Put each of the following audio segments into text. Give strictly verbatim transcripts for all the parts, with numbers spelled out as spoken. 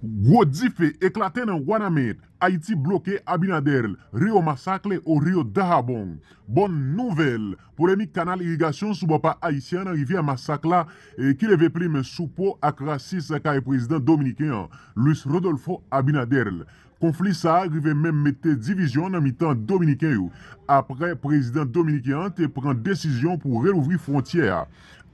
Gwo dife eklate nan Wanament, Ayiti bloke Abinader, Rio Massacre o Rio Dajabón. Bòn nouvèl, polemik kanal irigasyon sou bò pa ayisyen nan rivyè Masak la, e ki leve plim sou po ak rasis kay prezidan dominiken an, Luis Rodolfo Abinader. Konfli sa a rive menm mete divizyon nan mitan dominiken yo, apre prezidan dominiken an te pran desizyon pou relouvri fwontyè a.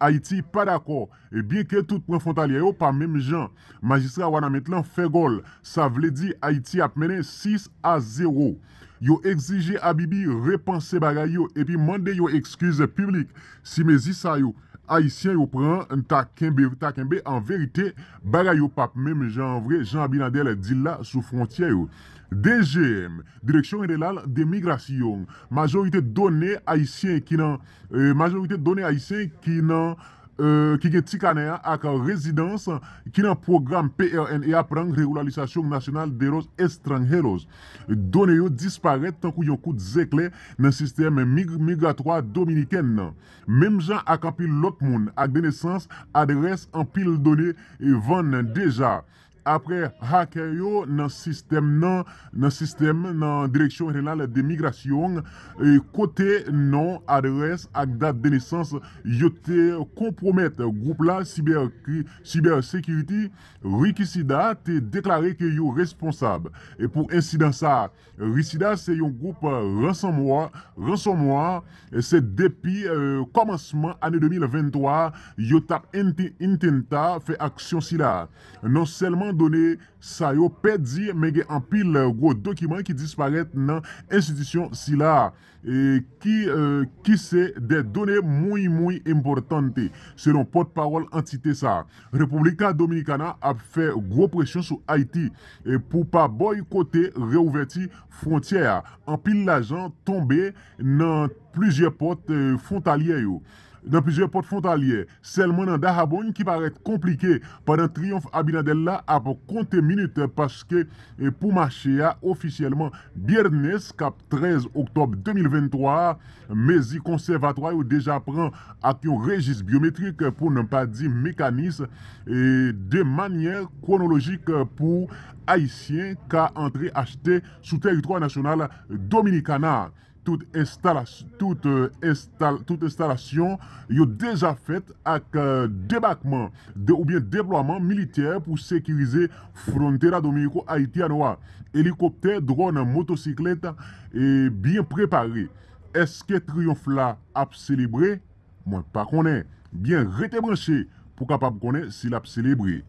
Ayiti pa dakò, e byenke tout pwen fwontalyè yo pa menm jan. Majistra Wanament lan fè gòl, sa vle di Ayiti ap mennen sis a zewo. Yo egzije Abibi repanse bagay yo epi mande yon eskiz piblik si mezi sa yo Ayisyen yo pran ta kenbe, ta kenbe. An verite, bagay yo p ap menm jan an vre, jan Abinader di l la sou fwontyè yo. D G M, Direksyon Jeneral de Migrasyon, majorite done ayisyen ki nan, eh, majorite done ayisyen ki nan, eh, ki gen ti kanè a ak rezidans ki nan pwogram P R N E a, Plan Regularizasyon Nasyonal de los Extranjeros. Done yo disparèt tankou yon kout zeklè nan sistèm mig-, migratwa dominiken nan. Menm jan ak anpil lòt moun ak de nesans, adrès anpil done vann deja. Apre hakè yo nan sistèm nan, nan sistèm nan Direksyon Jeneral de Migrasyon, e kote non, adrès ak dat de nesans yo te konpwomèt. Gwoup la, Cyber, Cyber Security, Rikisida, te deklare ke yo responsab. E pou ensidan sa a, Rikisida se yon gwoup, eh, ransomware, ransomware, eh, se depi, eh, kòmansman ane de mil venntwa a, yo t ap ente-, ententa fè aksyon sila a. Non sèlman done sa yo pèdi, men gen anpil, eh, gwo dokiman ki disparèt nan enstitisyon sila a, e ki, eh, ki se de done muy, muy importante, selon pòtpawòl antite sa a. República Dominicana ap fè gwo presyon sou Ayiti, e pou pa bòykote reouvèti fwontyè a. Anpil lajan tonbe nan plizyè pòt, eh, fwontalyè yo. Nan plizyè pòt fwontalyè, sèlman nan Dajabón ki parèt konplike, pandan triyonf Abinader la ap konte minit, paske, eh, pou mache a ofisyèlman, byènès k ap trèz oktòb de mil venntwa a, mezi konsèvatwa yo deja pran ak yon rejis byometrik, pou n pa di mekanis, e de manyè kwonolojik pou Ayisyen ka antre achte sou tèritwa nasyonal Dominikana. Tout enstalas-, tout, eh, enstal-, tout enstalasyon yo deja fèt ak, eh, debakman de, oubyen deplwaman militè pou sekirize Frontera Dominico Haitiano a. Elikoptè, dwòn, motosiklèt, e byen prepare. Èske triyonf la ap selebre? Mwen pa konnen. Byen rete branche pou kapab konnen si l ap selebre.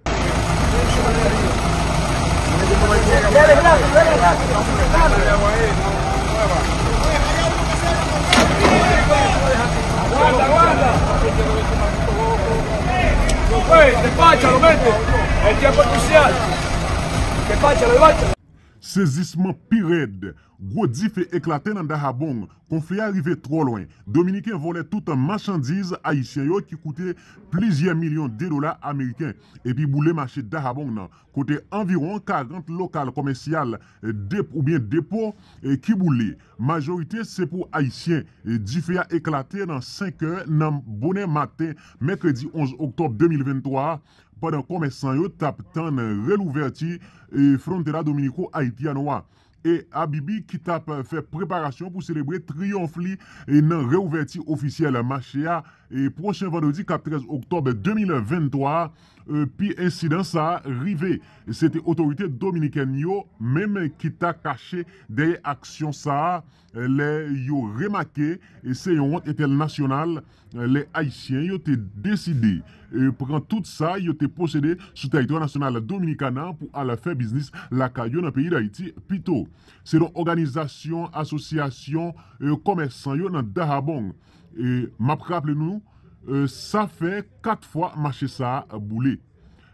Sezisman pi rèd. Gwo dife eklate nan Dajabón. Konfli a rive twò lwen. Dominiken vòlè tout machandiz ayisyen yo ki koute plizyè milyon de dola ameriken epi boule mache Dajabón nan, kote anviwon karant lokal komèsyal, eh, dep-, oubyen depo, eh, ki boule. Majorite se pou Ayisyen. Eh, dife a eklate nan senk è nan bonè maten, mèkredi onz oktòb de mil venntwa a, pandan komèsan yo t ap tann relouvèti, eh, Frontera Dominico Haitiano a. E Abibi ki t ap fè preparasyon pou selebre triyonf li, e nan reouvèti ofisyèl mache a, e pwochen vandredi k ap trèz oktòb de mil venntwa a, e pi ensidan sa a rive. Se te otorite dominikèn yo menm ki ta kache dèyè aksyon sa a, lè yo remake, e se yon wont entènasyonal, lè Ayisyen yo te deside, e, pran tout sa yo te posede sou tèritwa nasyonal Dominikana pou al fè biznis lakay yo nan peyi Dayiti pito. Selon òganizasyon, asosyasyon, e, komèsan yo nan Dajabón, e, m ap raple nou, e, sa fè kat fwa mache sa a boule.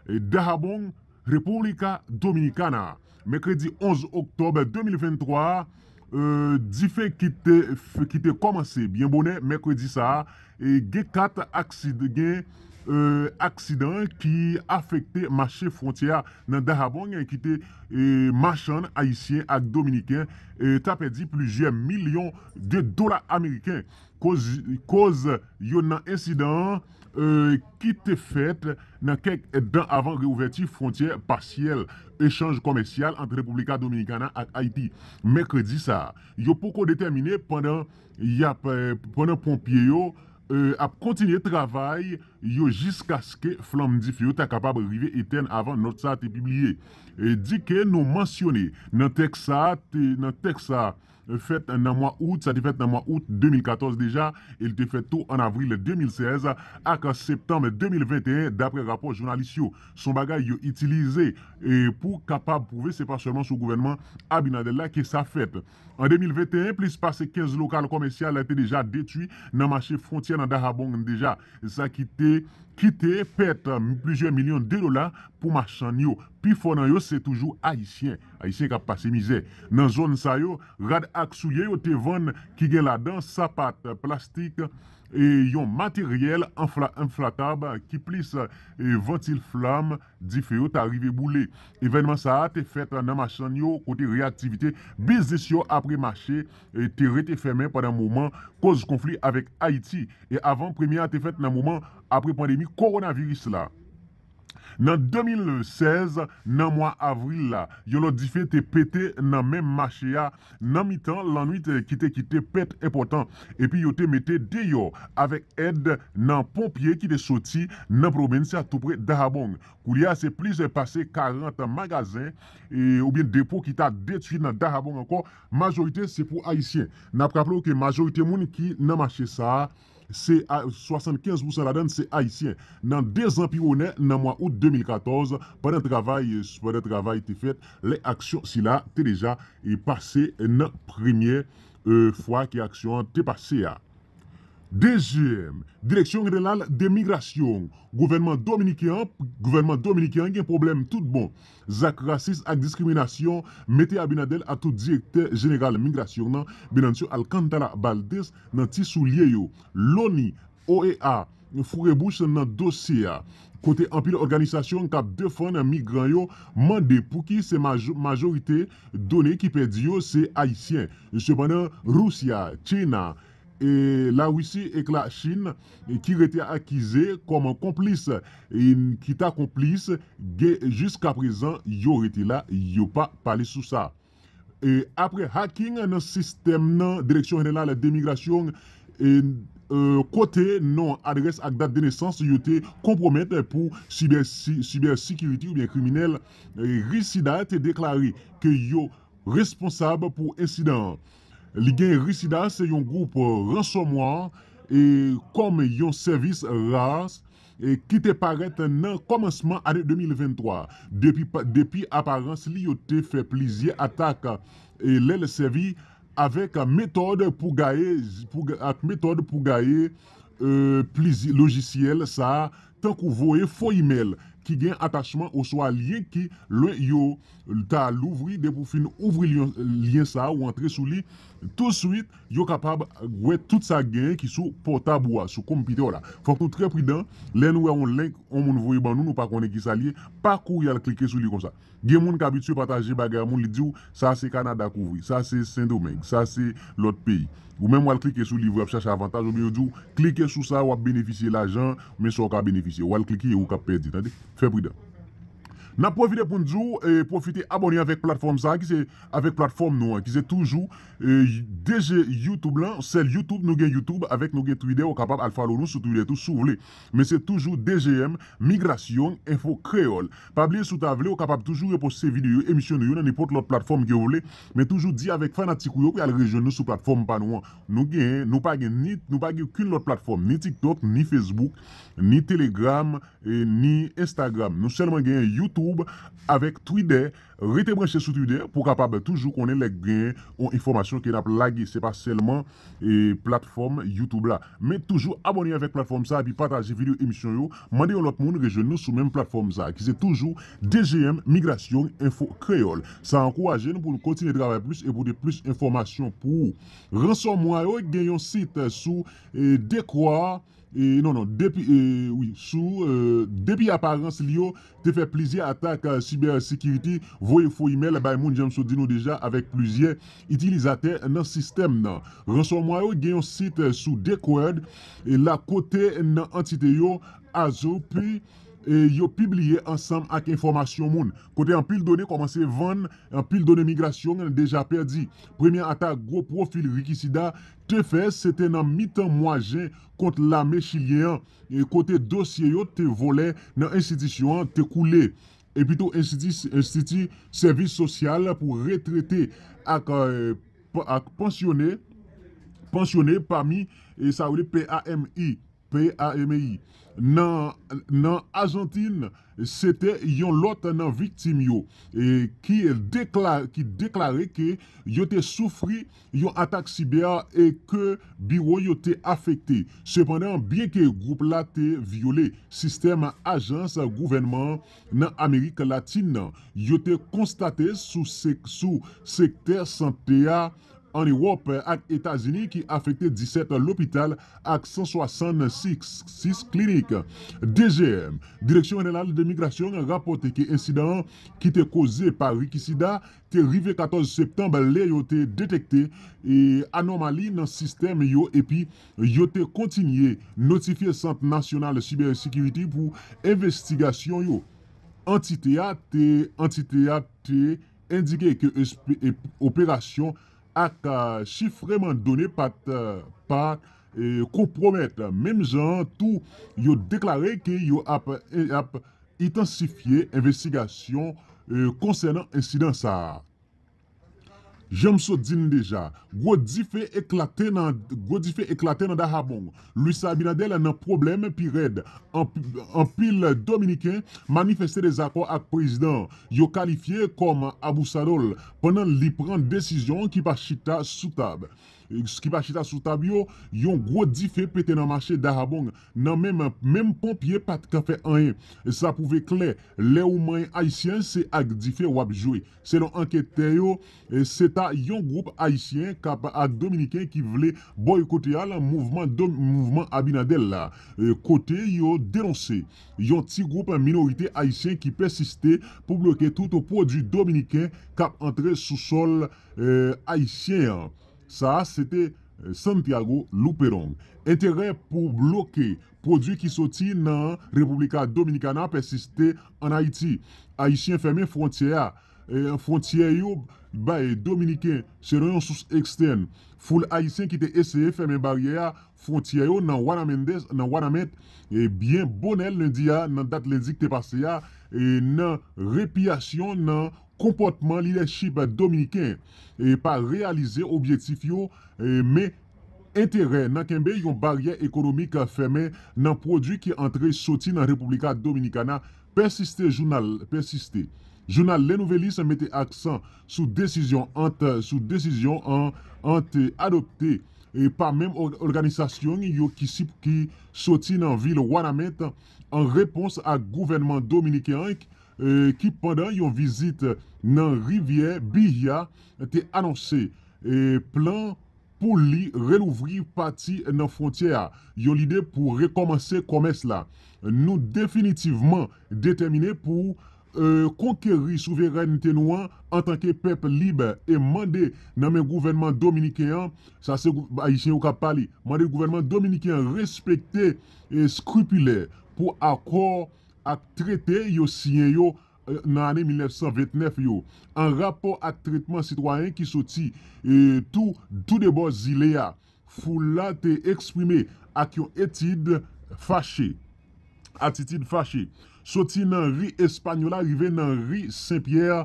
E, Dajabón, República Dominicana. Mèkredi onz oktòb de mil venntwa a, e, dife ki te f-, ki te kòmanse byen bonè mèkredi sa a, e gen kat aksid-, gen, e, aksidan ki afekte mache fwontyè a nan Dajabón, ki te, e, machann ayisyen ak dominiken, e, ta pèdi plizyè milyon de dola ameriken. Koz, koz yo nan ensidan an, e, ki te fèt nan kèk èdtan avan reouvèti fwontyè pasyèl echanj kòmèsyal ant República Dominicana ak Ayiti. Mèkredi sa a, yo poko detèmine pandan y ap, e, pandan ponpye yo, e, ap kontinye travay yo jiskaske flanm dife yo ta kapab rive etèn avan nòt sa a te pibliye. E, di ke nou mansyone nan tèks sa a, te, nan tèks sa a, fèt nan mwa out, sa te fèt nan mwa out de mil katòz deja, e l te fèt tou an avril de mil sèz ak septanm de mil venteyen, dapre rapò jounalis yo. Se yon bagay yo itilize, e, pou kapab pwouve se pa sèlman sou gouvènman Abinader la ke sa fèt. An de mil venteyen, plis pase kenz lokal kòmèsyal te deja detwi nan mache fwontyè nan Dajabón deja, sa ki te kite pèt, um, plizyè milyon de dola pou machann yo. Pifò nan yo se toujou Ayisyen, Ayisyen k ap pase mizè. Nan zòn sa yo, rad ak soulye yo te vann ki gen ladan sapat plastik e yon materyèl enfla-, enflatab ki plis, e, vantil flanm dife yo ta rive boule. Evènman sa a te fèt nan machann yo kote reyaktivite biznis yo apre mache, e, te rete fèmen pandan moman koz konfli avèk Ayiti. E avan premye a te fèt nan moman apre pandemi kowonaviris la. Nan de mil sèz, nan mwa avril la, yon lòt dife te pete nan menm mache a nan mitan lannwit, e, ki te kite pèt enpòtan. Epi yo te mete deyò avèk èd nan ponpye ki te soti nan pwovens sa toupre Dajabón. Koulye a, se plis pase karant magazen, e, oubyen depo ki ta detwi nan Dajabón ankò. Majorite se pou Ayisyen. N ap raple w ke majorite moun ki nan mache sa a, se a, swasannkenz pousan ladan l se Ayisyen. Nan dezan pi onè, nan mwa out de mil katòz, pandan travay, pandan travay te fèt, lè aksyon sila te deja, e, pase nan premyè, e, fwa ke aksyon an te pase a. D G M, Direksyon Jeneral de Migrasyon, gouvènman dominiken an, gouvènman dominiken an gen pwoblèm tout bon. Zak rasis ak diskriminasyon mete Abinader ak tou direktè jeneral migrasyon nan, Venancio Alcántara Valdés, nan ti soulye yo. Loni, O E A, foure bouch nan dosye a, kote anpil òganizasyon k ap defann migran yo mande pouki se majo-, majorite done ki pèdi yo se Ayisyen. Sepandan, Rousya, China, e Larisi ek Lachin, e ki rete akize kòm konplis, e ki ta konplis, gen, jiskaprezan, yo rete la, yo pa pale sou sa. E apre hacking nan sistèm nan Direksyon Jeneral de Migrasyon, e, e, kote non, adrès ak dat de nesans yo te konpwomèt pou cyber, si-, cyber security oubyen kriminèl, e, Risida te deklare ke yo responsab pou ensidan an. Li gen Risida se yon gwoup ransomware, e, kòm yon sèvis ras, e, ki te parèt nan kòmansman ane de mil venntwa. Depi pa-, depi aparans li, yo te fè plizyè atak, e, lè l sèvi avèk metòd pou gaye, pou ga-, ak metòd pou gaye, e, plizyè lojisyèl sa a, tankou voye fo imèl ki gen atachman oswa lyen ki lwen yo ta louvri. Depi w fin ouvri lyen, lyen sa a, ou antre sou li, touswit, yo kapab wè tout sa k genyen ki sou pòtab ou a, sou konpitè w la. Fòk nou trè pridan, lè nou wè yon link, yon moun voye ban nou, nou pa konnen ki sa l ye, pa kouri al klike sou li konsa. Gen moun k abitye pataje bagay a moun, li di w, sa se Kanada k ouvri, sa se Sendomeng, sa se lòt peyi. Ou menm w al klike sou li, w ap chache avantaj, oubyen yo di w, klike sou sa, w ap benefisye lajan, men sa w ka benefisye. W al klike, e ou k ap pèdi, tande. Fè pridan. N ap pwofite pou n di w, e, pwofite abòne avèk platfòm sa a, ki se avèk platfòm nou an, ki se toujou, e, D G YouTube lan, sèl YouTube, nou gen YouTube, avèk nou gen Twitter, ou kapab al follow nou sou Twitter tou si w vle. Men se toujou D G M, Migrasyon Enfo Kreyòl. Pa bliye, si w ta vle, ou kapab toujou reposte videyo, emisyon nou yo nan nenpòt lòt platfòm ke w vle, men toujou di avèk fanatik ou yo pou y al rejwenn nou sou platfòm pa nou an. Nou gen, nou pa gen ni, nou pa gen okenn lòt platfòm, ni TikTok, ni Facebook, ni Telegram, e ni Instagram. Nou sèlman gen YouTube avèk Twitter. Rete branche sou Twitter pou w kapab toujou konnen lè gen yon enfòmasyon ke n ap lage. Se pa sèlman, e, platfòm YouTube la. Men toujou abòne avèk platfòm sa epi pataje videyo emisyon yo. Mande yon lòt moun rejwenn nou sou menm platfòm sa, ki se toujou D G M Migrasyon Enfo Kreyòl. Sa ankouraje nou pou nou kontinye travay plis e pote plis enfòmasyon pou ou. Ransomware yo gen yon sit sou, e, Dekwa, e, non, non, depi, e, wi, sou, e, depi aparans li yo, te fè plizyè atak, e, cyber security, voye fo imèl bay moun, jan m sot di nou deja, avèk plizyè itilizatè nan sistèm nan. Ransomware yo gen yon sit, e, sou Decred, e la kote nan antite yo, Azure, pi, e, yo pibliye ansanm ak enfòmasyon moun. Kote anpil done kòmanse vann, anpil done migrasyon deja pèdi. Premye atak gwo pwofil Rikisida te fè, se te nan mitan mwa jen kont lame chilyen an, e kote dosye yo te vòlè nan enstitisyon an te koule. Epitou enstiti, enstiti sèvis sosyal pou retrete ak, e, pa- ak pansyone, pansyone pami, e sa yo rele P A M I, P A M I. Nan, nan Ajantin, se te yon lòt nan viktim yo, e ki dekla-, ki deklare ke yo te soufri yon atak sibè e ke biwo yo te afekte. Sepandan, byenke gwoup la te vyole sistèm ajans gouvènman nan Amerik Latin nan, yo te konstate sou sek-, sou sektè sante a an Ewòp ak Etazini ki afekte disèt lopital ak san swasannsis klinik. D G M, Direksyon Jeneral de Migrasyon, rapòte ke ensidan an ki te koze pa Rikisida te rive katòz septanm, lè yo te detekte, e, anòmali nan sistèm yo, epi yo te kontinye notifye Sant Nasyonal Cyber Security pou envestigasyon yo. Antite a te, antite a te endike ke esp-, e, operasyon ak, a, chifreman done pa t, a, pa, e, konpwomèt. Menm jan an tou, yo deklare ke yo ap, e, ap entansifye envestigasyon, e, konsènan ensidan sa a. Jan m sot di n deja, gwo dife eklate nan, gwo dife eklate nan Dahabong. Luis Abinader nan pwoblèm pi rèd. Anp-, anpil Dominiken manifeste dezakò ak prezidan an. Yo kalifye kòm abusador pandan li pran desizyon ki pa chita sou tab. Ki pa chita sou tab yo, yon gwo dife pete nan mache Dahabong. Nan menm, menm ponpye pa t ka fè anyen. Sa pwouve klè, lè ou manyen ayisyen, se ak dife w ap jwe. Selon anketè yo, e, se ta yon gwoup ayisyen k ap ak dominiken ki vle bòykote al mouvman do-, mouvman Abinader la, e, kote yo denonse yon ti gwoup minorite ayisyen ki pèsiste pou bloke tout pwodui dominiken k ap antre sou sòl, e, ayisyen an. Sa a se te, e, Santiago Luperón. Enterè pou bloke pwodui ki soti nan República Dominicana pèsiste ann Ayiti. Ayisyen fèmen fwontyè a, e, fwontyè yo bay Dominiken, selon yon sous ekstèn. Foul Ayisyen ki te eseye fèmen baryè a, fwontyè yo nan Wanament, nan Wanament, e, byen bonè lendi a, nan dat lendi ki te pase a, e, nan repiyasyon nan konpòtman lidèchip dominiken, e, pa reyalize objektif yo, e, men enterè nan kenbe yon baryè ekonomik fèmen nan pwodui ki antre soti nan República Dominicana pèsiste, jounal pèsiste. Jounal Le Nouvelliste mete aksan sou desizyon ant, sou desizyon an, ant adopte, e, pa menm òg-, òganizasyon yo ki sip-, ki soti nan vil Wanament an repons ak gouvènman dominiken an, e, ki pandan yon vizit nan rivyè Bihia te anonse, e, plan pou li relouvri pati nan fwontyè a, yon lide pou rekòmanse kòmès la. Nou definitivman detèmine pou, e, konkeri souverènte nou an antanke pèp lib e mande nan men gouvènman dominiken an, sa se gou-, ayisyen yo k ap pale, mande gouvènman dominiken an respekte, e, skripilè pou akò ak trete yo siyen yo, e, nan ane mil nèf san vennèf yo, an rapò ak tretman sitwayen ki soti, e, tou, tou de bò zile a. Foul la te eksprime ak yon etid fache, atitid fache. Soti nan ri Espanyola rive nan ri Sen Pyè,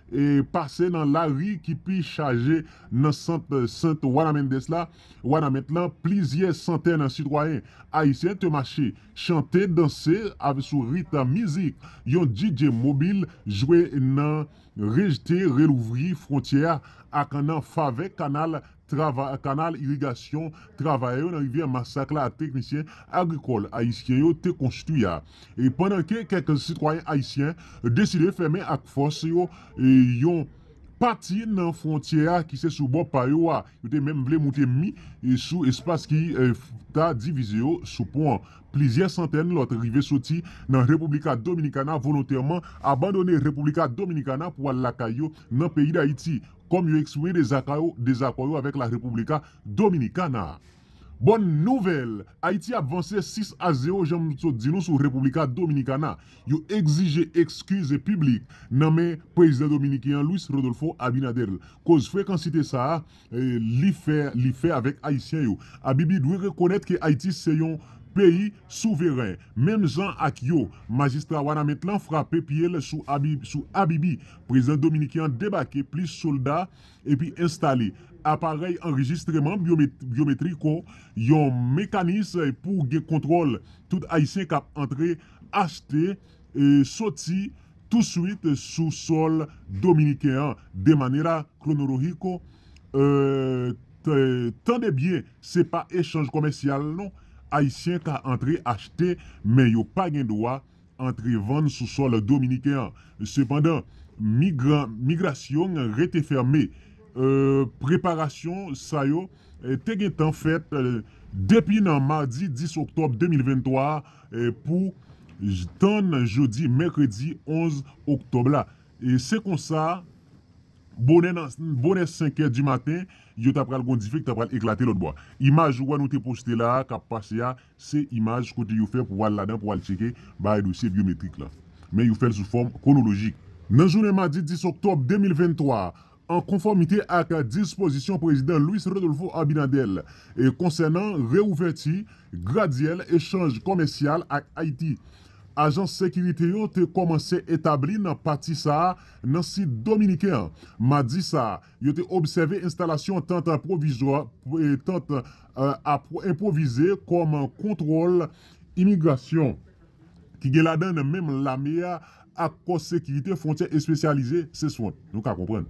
e pase nan lari ki pi chaje nan sant, sant Wanamendes la, Wanament lan, plizyè santèn sitwayen ayisyen te mache, chante, danse avè sou ritm mizik yon D J mobil jwe nan rejte relouvri fwontyè a ak nan favè kanal trava-, kanal irigasyon travayè yo nan rivyè Masak la ak teknisyen agrikòl ayisyen yo te konstwi a. E pandan ke kèk sitwayen ayisyen deside fèmen ak fòs yo, e, yon pati nan fwontyè a ki se sou bò pa yo a. Yo te menm vle moute mi e sou espas ki e, ta divize yo sou pon an. Plizyè santèn lòt rive soti nan República Dominicana volontèman abandone República Dominicana pou al lakay yo nan peyi Dayiti, kòm yo eksprime dezakò yo, dezakò yo avèk la República Dominicana. Bòn nouvèl, Ayiti ap vanse sis a zewo, jan m sot di nou, sou República Dominicana. Yo egzije ekskiz piblik nan men prezidan dominiken an, Luis Rodolfo Abinader. Koz frekansite sa a, eh, li fè, li fè avèk Ayisyen yo. Abibi dwe rekonèt ke Ayiti se yon peyi souveren, menm jan ak yo. Majistra Wanament lan frape pye l sou Abi-, sou Abibi. Prezidan dominiken an debake, plis sòlda epi enstale aparèy anrejistreman byomet-, byometriko, yon mekanis pou gen kontwòl tout Ayisyen k ap antre, achte, e soti touswit sou sòl dominiken an de manera cronológico. E, t-, tande byen, se pa echanj kòmèsyal non. Ayisyen ka antre achte, men yo pa gen dwa antre vann sou sòl dominiken an. Sepandan, migran, migrasyon rete fèmen. E, preparasyon sa yo e, te gentan fèt e, depi nan madi dis oktòb de mil venntwa a, e, pou j-, tann jodi mèkredi onz oktòb la. E se konsa, bonè nan, bonè senk è di maten, yo ta pral gon dife ki ta pral eklate lòt bò a. Imaj ou wè nou te poste la a, k ap pase a, se imaj kote yo fè pou w al ladan, pou w al tcheke bagay dosye byometrik la. Men yo fè l sou fòm kwonolojik. Nan jounen madi dis oktòb de mil venntwa a, an konfòmite ak dispozisyon prezidan Luis Rodolfo Abinader e konsènan reouvèti gradyèl echanj kòmèsyal ak Ayiti, ajans sekirite yo te kòmanse etabli nan pati sa a nan sid dominiken an. Madi sa a, yo te obsève enstalasyon tant pwovizwa, e, tant, e, apwo-, enpwovize kòm kontwòl imigrasyon, ki gen ladan l menm lame a ak kò sekirite fwontyè espesyalize, SESFRONT. Nou ka konprann.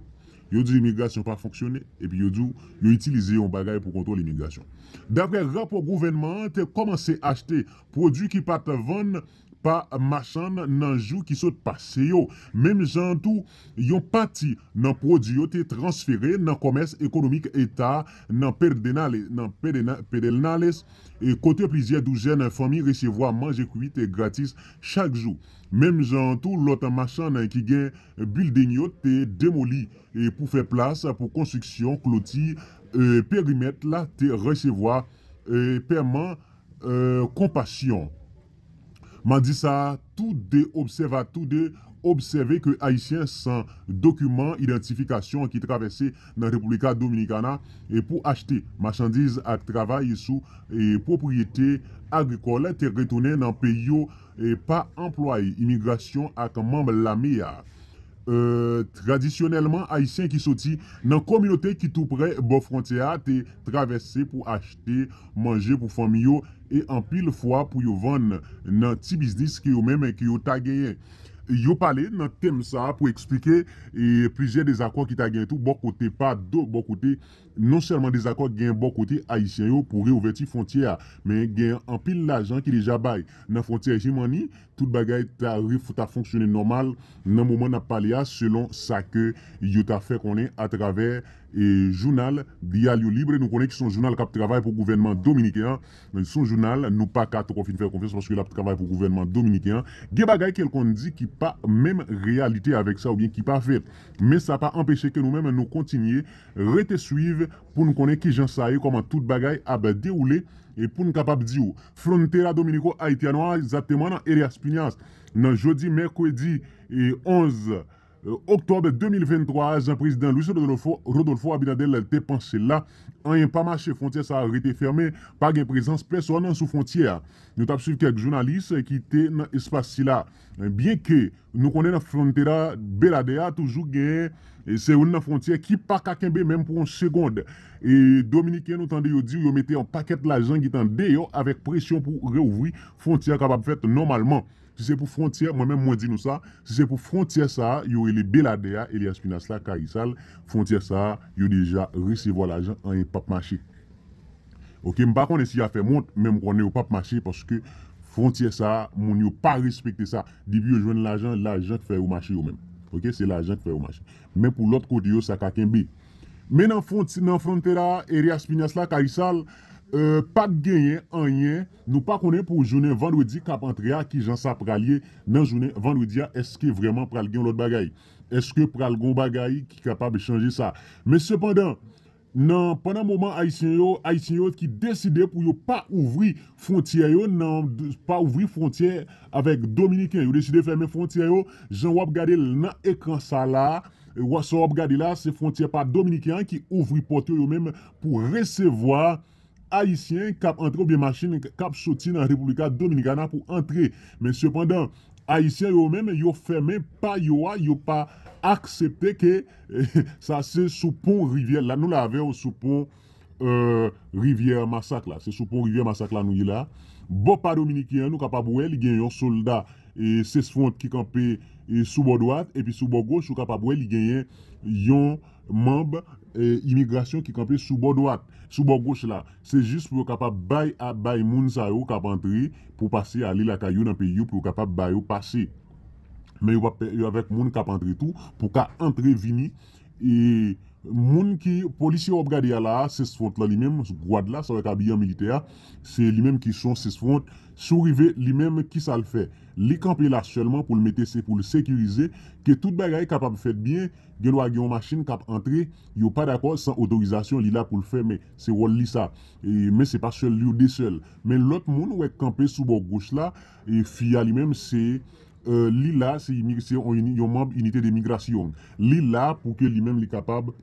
Yo di imigrasyon pa fonksyone, epi yo di w yo itilize yon bagay pou kontwòl imigrasyon. Daprè rapò gouvènman an, te kòmanse achte pwodui ki pa t vann pa machann nan jou ki sot pase yo. Menm jan an tou, yon pati nan pwodui yo te transfere nan kòmès ekonomik eta a nan Pedernales, nan Pedena-, Pedernales, e kote plizyè douzèn fanmi resevwa manje kwit e gratis chak jou. Menm jan an tou, lòt machann ki gen bilding yo te demoli e pou fè plas pou konstriksyon kloti, e perimèt la te resevwa e pèman e, konpasyon. Madi sa a, tou de obsèva-, tou de obsève ke Ayisyen san dokiman idantifikasyon ki travèse nan República Dominicana e pou achte machandiz ak travay sou e pwopriyete agrikòl te retounen nan peyi yo e pa anplwaye imigrasyon ak manm lame a. E, tradisyonèlman, Ayisyen ki soti nan kominote ki tou prè bò fwontyè a te travèse pou achte manje pou fanmi yo e anpil fwa pou yo vann nan ti biznis ke yo menm ke yo ta genyen. Yo pale nan tèm sa a pou eksplike e plizyè dezakò ki ta genyen tou bò kote pa do, bò kote non sèlman dezakò gen bò kote Ayisyen yo pou reouvèti fwontyè a, men gen anpil lajan ki deja bay nan fwontyè Jimani, tout bagay ta ref-, ta fonksyone nòmal nan moman n ap pale a, selon sa ke yo ta fè konnen atravè e jounal Diario Libre. Nou konnen ki se yon jounal k ap travay pou gouvènman dominiken an. Se yon jounal nou pa ka twò fin fè konfyans paske l ap travay pou gouvènman dominiken an. Gen bagay ke l konn di ki pa menm reyalite avèk sa oubyen ki pa fèt. Men sa pa anpeche ke nou menm nou kontinye rete swiv pou n konnen kijan sa ye, kòman tout bagay ap dewoule, e pou n kapab di w, Frontera Dominico Haitiano a, egzakteman nan Elias Piñas, nan jodi mèkredi e onz oktòb de mil venntwa a, jan prezidan Luis Rodolfo, Rodolfo Abinader te panse l la, anyen pa mache, fwontyè sa a rete fèmen, pa gen prezans pèsòn sou fwontyè a. Nou t ap swiv kèk jounalis ki te nan espas sila. Byenke nou konnen nan fwontyè Beladè a toujou gen, e se youn nan fwontyè ki pa ka kenbe menm pou yon segond. E Dominiken, nou tande yo di yo mete yon pakèt lajan gentan deyò avèk presyon pou reouvri fwontyè a kapab fèt nòmalman. Si se pou fwontyè, mwen menm mwen di nou sa, si se pou fwontyè sa a, yo rele Beladè a, Elias Piñas la, Karisal, fwontyè sa a, yo deja resevwa lajan, anyen p ap mache. Oke, m pa konnen si y a fè m wont, men m konnen yo p ap mache paske fwontyè sa a, moun yo pa respekte sa. Depi yo jwenn lajan, lajan k fè yo mache yo menm. Ok, se lajan k fè yo mache. Men pou lòt kote yo, sa ka kenbe. Men nan fwonti, nan frontera Elias Piñas la, Karisal, euh, pa t genyen anyen. Nou pa konnen pou jounen vandredi k ap antre a, kijan sa pral ye nan jounen vandredi a. Èske vrèman pral gen lòt bagay? Èske pral gen bagay ki kapab chanje sa? Men sepandan, nan, pandan moman ayisyen yo, ayisyen yo ki deside pou yo pa ouvri fwontyè yo, nan, pa ouvri fwontyè avèk dominiken. Yo deside fèmen fwontyè yo, jan w ap gade l nan ekran sa la, e w, sa w ap gade la, se fwontyè pa dominiken an ki ouvri pòt yo, yo menm pou resevwa ayisyen k ap antre oubyen machin k ap soti nan República Dominicana pou antre. Men sepandan, ayisyen yo menm, yo fèmen pa yo a, yo pa aksepte ke sa se sou pon rivyè la. Nou la avè w sou pon, euh, rivyè Masak la. Se sou pon rivyè Masak la nou ye la. Bò pa dominiken an, nou kapab wè, li gen yon sòlda, e, Cesfront ki kanpe, e, sou bò dwat, epi sou bò goch, ou kapab wè, li genyen yon manm, e, imigrasyon ki kanpe sou bò dwat, sou bò goch la. Se jis pou yo kapab bay, a, bay moun sa yo k ap antre pou pase ale lakay yo nan peyi yo, pou yo kapab ba yo pase. Men yo p ap pè-, yo avèk moun k ap antre tou, pou ka antre vini. E moun ki, polisye w ap gade a la a, Cesfront la li menm, gwad la, sa w wè k abiye an militè a, se li menm ki son Cesfront. Si w rive, li menm, ki sa l fè? Li kanpe la sèlman pou l mete, se pou l sekirize, ke tout bagay kapab fèt byen, gen dwa gen yon machin k ap antre, yo pa dakò san otorizasyon, li la pou l fèmen. Se wòl li sa. E, men se pa sèl li ou de sèl. Men lòt moun, w wè, k kanpe sou bò goch la, e fi a li menm, se, euh, li la, se imi-, se yon ini-, yon manm inite de migrasyon. Li la pou ke li menm li kapab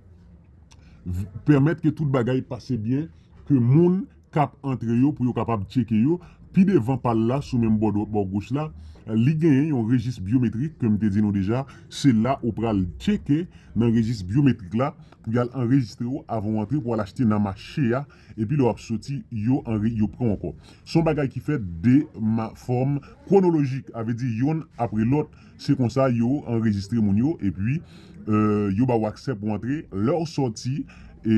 v-, pèmèt ke tout bagay pase byen, ke moun k ap antre yo pou yo kapab tcheke yo. Pi devan pa l la, sou menm bò dwat, bò goch la, li genyen yon rejis byometrik, ke m te di nou deja, se la ou pral tcheke nan rejis byometrik la, pou y al anrejistre w avan w antre, pou w al achte nan mache a, epi lè w ap soti, yo anre-, yo pran w ankò. Se yon bagay ki fèt de ma-, fòm kwonolojik, a vle di yonn apre lòt, se konsa yo anrejistre moun yo, epi, euh, yo ba w aksè pou antre. Lè w sòti, e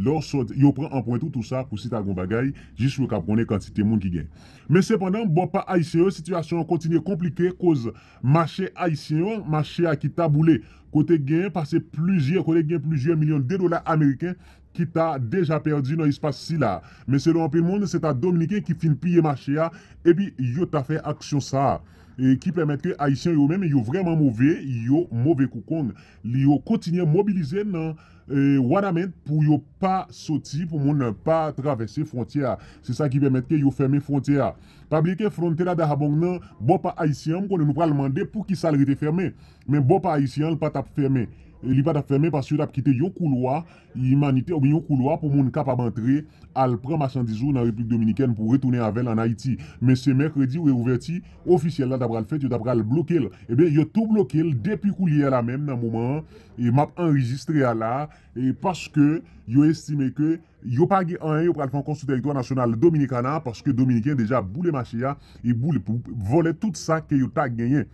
lè w sòti, yo pran anprent ou, tou sa, pou si ta gen yon bagay, jis yo ka konnen kantite moun ki gen. Men sepandan, bò pa ayisyen yo, sitiyasyon an kontinye konplike, koz mache ayisyen yo, mache a ki ta boule, kote gen pase plizyè, kote gen plizyè milyon de dola ameriken ki ta deja pèdi nan espas sila. Men selon anpil moun, se ta Dominiken ki fin piye mache a, epi yo ta fè aksyon sa a. E ki pèmèt ke Ayisyen yo menm, yo vrèman move, yo move kou kong. Li yo kontinye mobilize nan, e, Wanament pou yo pa soti, pou moun pa travèse fwontyè a. Se sa ki pèmèt ke yo fèmen fwontyè a. Pa bliye ke Frontera Dajabón nan, bò pa ayisyen an, m konnen nou pral mande poukisa l rete fèmen. Men bò pa ayisyen an, li pa t ap fèmen. E li pa t ap fèmen paske yo t ap kite yon koulwa imanitè oubyen yon koulwa pou moun kapab antre, al pran machandiz ou nan Repiblik Dominikèn pou retounen avè l ann Ayiti. Men se mèkredi reouvèti ofisyèl la ta pral fèt, yo ta pral bloke l. Ebyen, yo tou bloke l depi koulye a la menm nan moman an, e m ap anrejistre a la, e paske yo estime ke yo pa gen anyen, yo pral fè ankò sou tèritwa nasyonal Dominikana, paske Dominiken deja boule mache a, e boule pou vòlè tout sa ke yo ta genyen.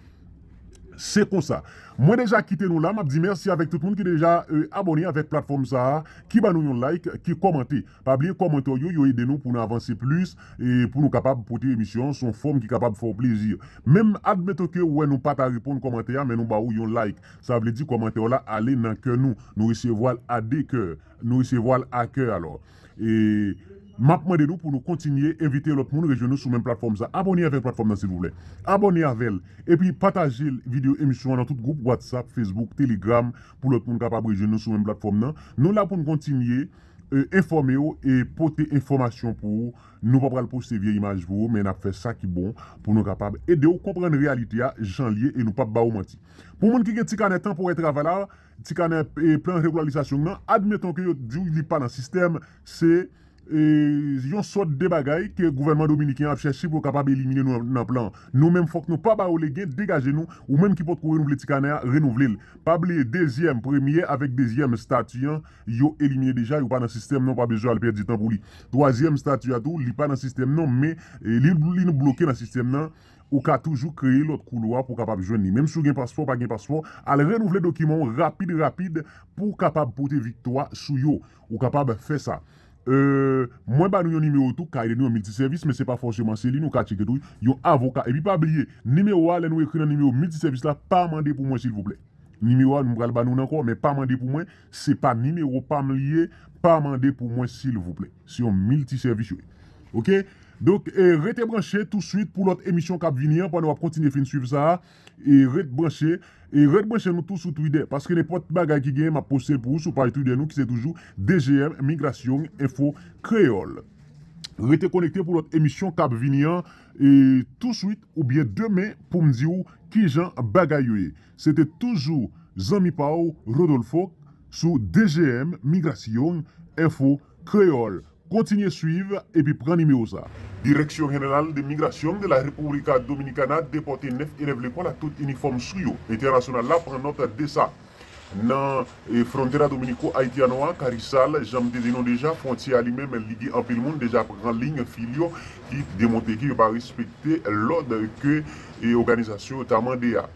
Se konsa. Mwen deja kite nou la, m ap di mèsi avèk tout moun ki deja, e, abòne avèk platfòm sa a, ki ban nou yon like, ki kòmante. Pa bliye kòmantè yo, yo ede nou pou nou avanse plis, e pou nou kapab pote emisyon an sou yon fòm ki kapab fè w plezi. Menm admeton ke ou wè nou pa ta reponn kòmantè a, men nou ba ou yon like. Sa vle di kòmantè w la ale nan kè nou. Nou resevwa l a de kè. Nou resevwa l a kè, alò. E m ap mande nou pou nou kontinye envite lòt moun rejwenn nou sou menm platfòm sa. Abòne avèk platfòm nan, silvouplè. Abòne avè l. Epi pataje l, videyo emisyon an nan tout gwoup WhatsApp, Facebook, Telegram, pou lòt moun kapab rejwenn nou sou menm platfòm nan. Nou la pou n kontinye, e, enfòme w e pote enfòmasyon pou ou. Nou pa pral poste vye imaj pou ou, men n ap fè sa ki bon pou nou kapab ede w konprann reyalite a jan l ye e nou p ap ba ou manti. Pou moun ki gen ti kanè tanporè travay la, ti kanè, e, plan regularizasyon nan, admeton ke yo di w li pa nan sistèm, se, e, yon sòt de bagay ke gouvènman dominiken ap chèche pou yo kapab elimine nou nan, nan plan. Nou menm, fòk nou pa ba yo legen, degaje nou, ou menm ki potko renouvle ti kanè a, renouvle l. Pa bliye, dezyèm, premye avèk dezyèm estati an, yo elimine deja, yo pa nan sistèm nan, ou pa bezwen al pèdi tan pou li. Twazyèm estati a tou, li pa nan sistèm nan, men, e, li, li bloke nan sistèm nan. Ou ka toujou kreye lòt koulwa pou w kapab jwenn li. Menm si w gen paspò, pa gen paspò, al renouvle dokiman w rapid, rapid, pou w kapab pote viktwa sou yo. Ou kapab fè sa. Euh, mwen ba nou yon nimewo tou, ka ede nou yon miltisèvis, men se pa fòseman se li, nou ka tcheke tou yon avoka. Epi pa bliye, nimewo a, lè nou ekri nan nimewo miltisèvis la, pa mande pou mwen, silvouplè. Nimewo a, nou pral ba nou l ankò, men pa mande pou mwen, se pa nimewo pa m li ye, pa mande pou mwen, silvouplè. Se yon miltisèvis yo ye. Oke? Donk, e, rete branche touswit pou lòt emisyon k ap vini an, pandan w ap kontinye fin swiv sa a. E ret branche, e ret branche nou tou sou Twitter, paske nenpòt bagay ki genyen, m ap poste l pou ou sou paj Twitter nou, ki se toujou D G M Migrasyon Enfo Kreyòl. Rete konekte pou lòt emisyon k ap vini an, e touswit oubyen demen pou m di w kijan bagay yo ye. Se te toujou zanmi pa w, Rodolfo, sou D G M Migrasyon Enfo Kreyòl. Kontinye swiv epi pran nimewo sa. Dirección General de Migración de la República Dominicana depòte nèf elèv lekòl ak tout inifòm sou yo. Entènasyonal la pran nòt de sa. Nan, e, frontera dominiko-ayitiano a, Karisal, jan m te di nou deja, fwontyè a li menm, li gen anpil moun deja pran liy fil yo, ki demontre ke yo pa respekte lòd ke, e, òganizasyon yo ta mande a.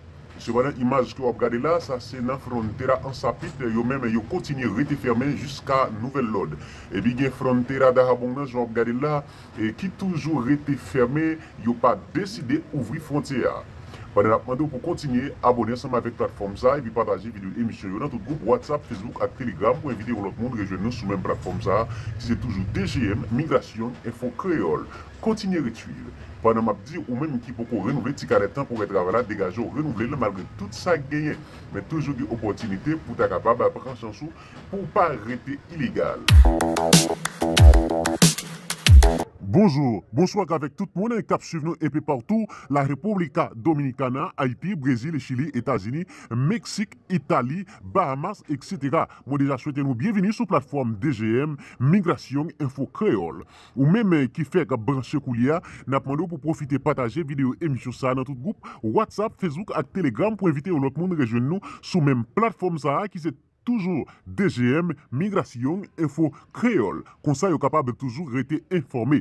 Sepandan, imaj ke w ap gade la, sa se nan frontera Ansapit, yo menm, yo kontinye rete fèmen jiska nouvèl lòd. Epi gen frontera Dajabón nan, jan w ap gade la, e ki toujou rete fèmen, yo pa deside ouvri fwontyè a. Pandan n ap mande w pou kontinye abòne ansanm avèk platfòm sa a epi pataje videyo emisyon yo nan tout gwoup WhatsApp, Facebook ak Telegram pou envite yon lòt moun rejwenn nou sou menm platfòm sa a, ki se toujou D G M, Migrasyon Enfo Kreyòl. Kontinye ret swiv. Pandan m ap di, ou menm ki poko renouvle ti kanè tanporè travay la, degaje w, renouvle l malgre tout sa k genyen. Men toujou gen opòtinite pou w ta kapab pran chans ou, pou w pa rete ilegal. Bonjou, bonswa avèk tout moun k ap swiv nou enpe patou, la República Dominicana, Ayiti, Brezil, Chili, Etazini, Meksik, Itali, Bahamas, et cetera. Mwen deja swete nou byenvini sou platfòm D G M Migrasyon Enfo Kreyòl. Ou menm ki fèk branche koulye a, n ap mande w pou pwofite pataje videyo emisyon sa a nan tout gwoup WhatsApp, Facebook ak Telegram pou envite yon lòt moun rejwenn nou sou menm platfòm sa a ki se toujou D G M Migrasyon Enfo Kreyòl. Konsa yo kapab toujou rete enfòme.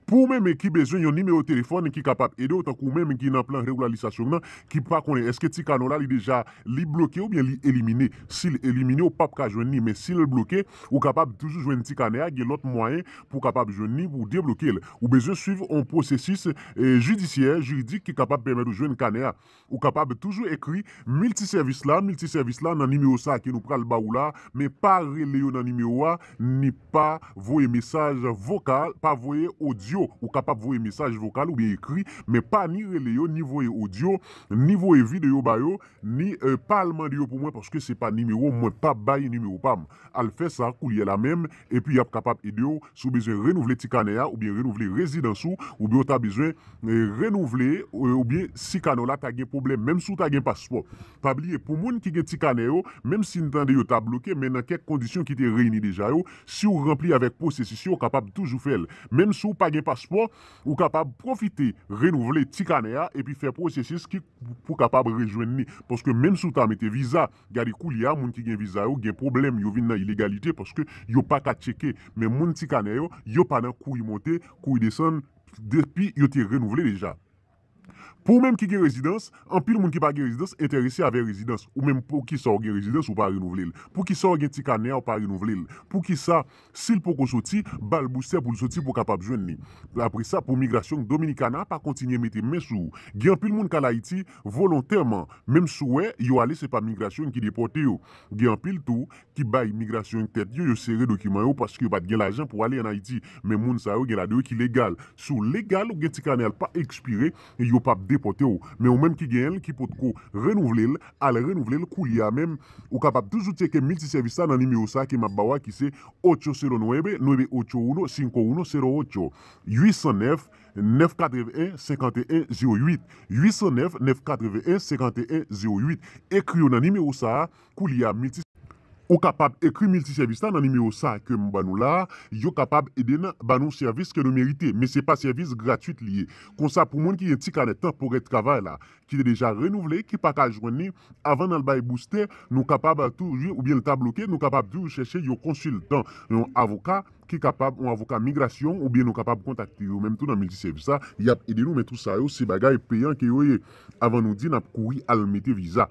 Pou ou menm ki bezwen yon nimewo telefòn ki kapab ede w, tankou ou menm ki nan plan regilalizasyon nan, ki pa konnen èske ti kanè w la li deja li bloke oubyen li elimine. Si l elimine, ou p ap ka jwenn li, men si l bloke, ou kapab toujou jwenn ti kanè a, gen lòt mwayen pou w kapab jwenn li, pou w debloke l. Ou bezwen swiv yon pwosesis, e, jidisyè, jiridik ki kapab pèmèt ou jwenn kanè a. Ou kapab toujou ekri miltisèvis la, miltisèvis la nan nimewo sa a ke nou pral ba ou la, men pa rele yo nan nimewo a, ni pa voye mesaj vokal, pa voye odyo. Ou kapab voye mesaj vokal oubyen ekri, men pa ni rele yo, ni voye odyo, ni voye videyo ba yo, ni, e, pa al mande yo pou mwen, paske se pa nimewo m, mwen p ap bay nimewo pa m. Al fè sa koulye a la menm, epi y ap kapab ede w si w bezwen renouvle ti kanè a, oubyen renouvle rezidans ou, oubyen w ta bezwen, e, renouvle, e, oubyen si kanè w la ta gen pwoblèm, menm si w ta gen paspò. Pa bliye, pou moun ki gen ti kanè yo, menm si n tande yo ta bloke, men nan kèk kondisyon ki te reyini deja yo, si w ranpli avèk pwosesis yo, w kapab toujou fè l. Menm si w pa gen paspò, ou kapab pwofite renouvle ti kanè a epi fè pwosesis ki pou kapab rejwenn li. Paske menm si w ta mete viza, gade koulye a, moun ki gen viza yo gen pwoblèm, yo vin nan ilegalite paske yo pa ka tcheke. Men moun ti kanè yo, yo pa nan kouri monte, kouri desann, depi yo te renouvle deja. Pou ou menm ki gen rezidans, anpil moun ki pa gen rezidans enterese avè rezidans. Ou menm, poukisa w gen rezidans, ou pa renouvle l? Poukisa w gen ti kanè a, ou pa renouvle l? Poukisa, si l poko soti, ba l boustè pou l soti pou w kapab jwenn li? Apre sa, pou migrasyon Dominikana pa kontinye mete men sou ou. Gen anpil moun k al Ayiti volontèman, menm si w wè yo ale, se pa migrasyon ki depòte yo. Gen anpil tou ki bay migrasyon tèt yo, yo sere dokiman yo paske yo pa t gen lajan pou ale ann Ayiti. Men moun sa yo gen ladan yo ki legal. Si w legal, ou gen ti kanè a, l pa ekspire, yo p ap depòte w. Men ou menm ki genyen l, ki potko renouvle l, al renouvle l koulye a menm. Ou kapab toujou tcheke miltisèvis la nan nimewo sa a ke m ap ba w a, ki se ocho cero nueve, nueve ocho uno, cinco uno cero ocho, huit cent neuf, neuf quatre-vingts, cinquante et un zéro huit, huit cent neuf, neuf quatre-vingts, cinquante et un zéro huit. Ekri yo nan nimewo sa a, koulye a milti Ou kapab ekri miltisèvis la nan nimewo sa a ke m ban nou la a. Yo kapab ede n ban nou sèvis ke nou merite, men se pa sèvis gratwit li ye. Konsa, pou moun ki gen ti kanè tanporè travay la, ki te deja renouvle, ki pa ka jwenn li, avan n al bay boustè, nou kapab toujou, oubyen l ta bloke, nou kapab toujou chèche yon konsiltan, yon avoka, ki kapab, yon avoka migrasyon, oubyen nou kapab kontakte yo menm tou nan miltisèvis la, y ap ede nou, men tou sa yo, se bagay peyan ke yo ye. Avan nou di, n ap kouri al mete viza.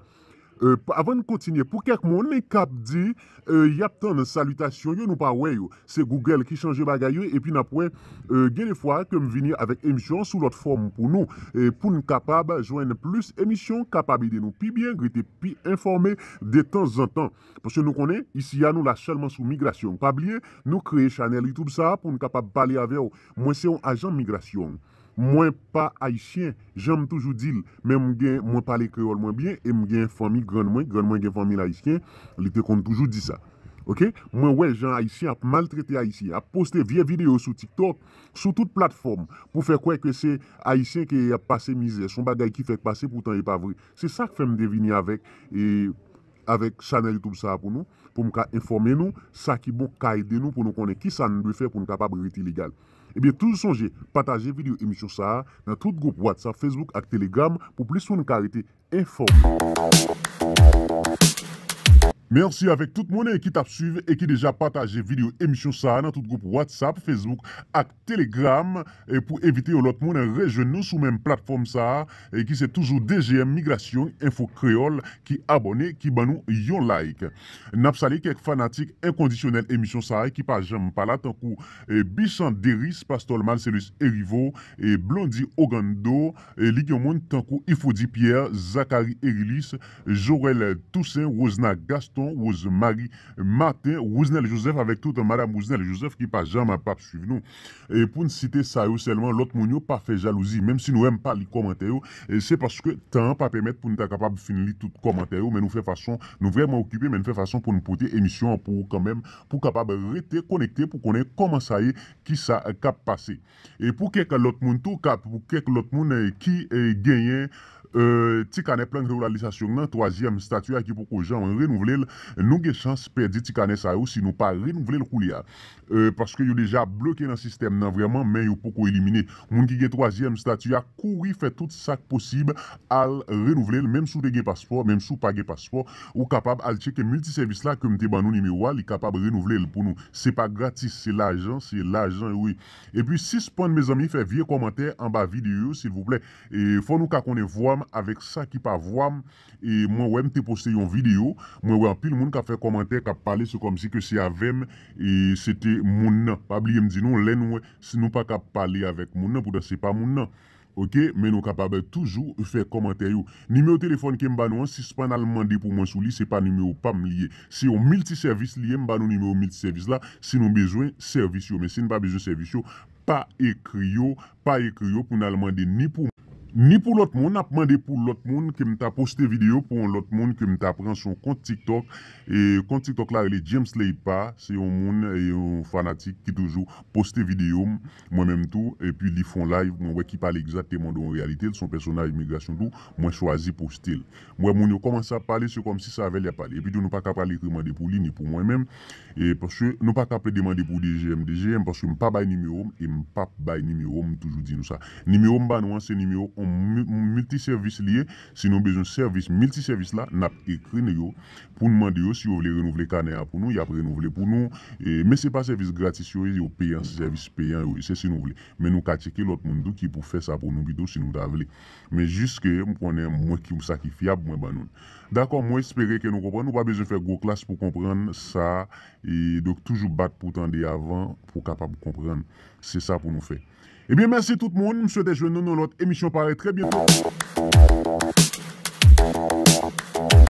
E, avan n kontinye, pou kèk moun k ap di, e, y ap tann salitasyon yo, nou pa wè yo. Se Google ki chanje bagay yo, epi n ap wè, e, gen de fwa ke m vini avèk emisyon sou lòt fòm pou nou, e, pou n kapab jwenn plis emisyon, kapab ede nou pi byen, rete pi enfòme detanzantan. Paske nou konnen, isi a, nou la sèlman sou migrasyon. Pa bliye, nou kreye chanèl YouTube sa a pou n kapab pale avè w. Mwen se yon ajan migrasyon. Mwen pa ayisyen, jan m toujou di l, men m gen, mwen pale kreyòl mwen byen e m gen fanmi grann mwen, grann mwen gen fanmi l ayisyen, li te konn toujou di sa. Oke? Mwen wè jan ayisyen ap maltrete ayisyen, ap poste vye videyo sou TikTok, sou tout platfòm, pou fè kwè ke se ayisyen ke y ap pase mizè, se yon bagay ki fèk pase, poutan e pa vre. Se sa k fè m te vini avèk, e, avèk chanèl YouTube sa a pou nou, pou m ka enfòme nou, sa ki bon ka ede nou pou nou konnen kisa n dwe fè pou n kapab rete legal. Ebyen, toujou sonje, pataje videyo emisyon sa a nan tout gwoup WhatsApp, Facebook ak Telegram pou plis moun ka rete enfòme. Mèsi avèk tout moun, e, ki t ap swiv e ki deja pataje videyo emisyon sa a nan tout gwoup WhatsApp, Facebook ak Telegram, e, pou evite yon lòt moun rejwenn nou sou menm platfòm sa a, e, ki se toujou D G M Migrasyon Enfo Kreyòl, ki abòne, ki ban nou yon like. N ap salye kèk fanatik enkondisyonèl emisyon sa a ki pa janm pa la, tankou, e, Bichan Deris, Pastòl Marcellus Erivo, e, Blondy Ogando, e, li gen moun tankou Ifodi Pierre, Zachary Erilis, Joël Toussaint, Rosna Gaston, Rosemary Martin, Rousenel Joseph avèk tout Madam Rousenel Joseph ki pa janm ap ap swiv nou. E pou n site sa yo sèlman, lòt moun yo pa fè jalouzi. Menm si nou wè m pa li kòmantè yo, e se paske tan an pa pèmèt pou n ta kapab fin li tout kòmantè yo, men nou fè fason, nou vrèman okipe, men nou fè fason pou n pote emisyon an pou ou kanmenm, pou w kapab rete konekte, pou konnen kòman sa ye, kisa k ap pase. E pou kèk lòt moun tou, ka, pou kèk lòt moun, e, ki, e, genyen, e, ti kanè plan regilarizasyon'y nan, twazyèm stati a ki poko janm renouvle l, nou gen chans pèdi ti kanè sa yo si nou pa renouvle l koulye a. E, paske yo deja bloke nan sistèm nan vrèman, men yo poko elimine. Moun ki gen twazyèm stati a, kouri fè tout sa k posib, al renouvle l, menm si w te gen paspò, menm si w pa gen paspò, ou kapab al tcheke miltisèvis la ke m te ban nou nimewo a, li kapab renouvle l pou nou. Se pa gratis, se lajan, se lajan, wi. Epi sispann, mezanmi, fè vye kòmantè anba videyo yo, silvouplè. E fò nou ka konnen vwa m avèk sa ki pa vwa m. E mwen wè m te poste yon videyo, mwen wè anpil moun k ap fè kòmantè, k ap pale, se kòmsi ke se avè m, e se te moun nan. Pa bliye m di nou, lè nou wè, si nou pa ka pale avèk moun nan, poutan se pa moun nan. Oke, men nou kapab toujou fè kòmantè yo. Nimewo telefòn ke m ba nou an, sispann al mande pou mwen sou li, se pa nimewo pa m li ye. Se yon miltisèvis li ye, m ba nou nimewo miltisèvis la. Si nou bezwen sèvis yo, men si n pa bezwen sèvis yo, pa ekri yo, pa ekri yo pou n al mande ni pou, ni pou lòt moun, n ap mande pou lòt moun ke m ta poste videyo pou yon lòt moun ke m ta pran sou yon kont TikTok. E kont TikTok la rele James Leipa, se yon moun, e yon fanatik ki toujou poste videyo m, mwen menm tou, epi li fè yon live, mwen wè ki pale egzakteman de yon reyalite, l se yon pèsonaj migrasyon tou, mwen chwazi poste l. Mwen wè moun yo kòmanse ap pale, se kòmsi se avè l y ap pale. Epi tou, nou pa ka pral ekri mande pou li, ni pou mwen menm, e paske nou pa ka plede mande pou D G M, D G M, paske m pa bay nimewo m, e m p ap bay nimewo m, m toujou di nou sa. Nimewo m ba nou an, se nimewo yon mi-, miltisèvis li ye, si nou bezwen sèvis miltisèvis la, n ap ekri nou yo, pou n mande yo si yo vle renouvle kanè a pou nou, y ap renouvle pou nou. E, men se pa sèvis gratis yo ye, yo peyan, se sèvis peyan yo ye, se si nou vle. Men nou ka tcheke lòt moun tou ki pou fè sa pou nou pito si nou ta vle. Men jis ke m konnen mwen ki sa ki fyab, mwen ban nou l. Dakò, mwen espere ke nou konprann. Ou pa bezwen fè gwo klas pou konprann sa. E donk, toujou bat pou tande avan, pou w kapab konprann. Se sa pou nou fè. Ebyen, mèsi tout moun. M swete jwenn nou nan lòt emisyon parèy trè byento.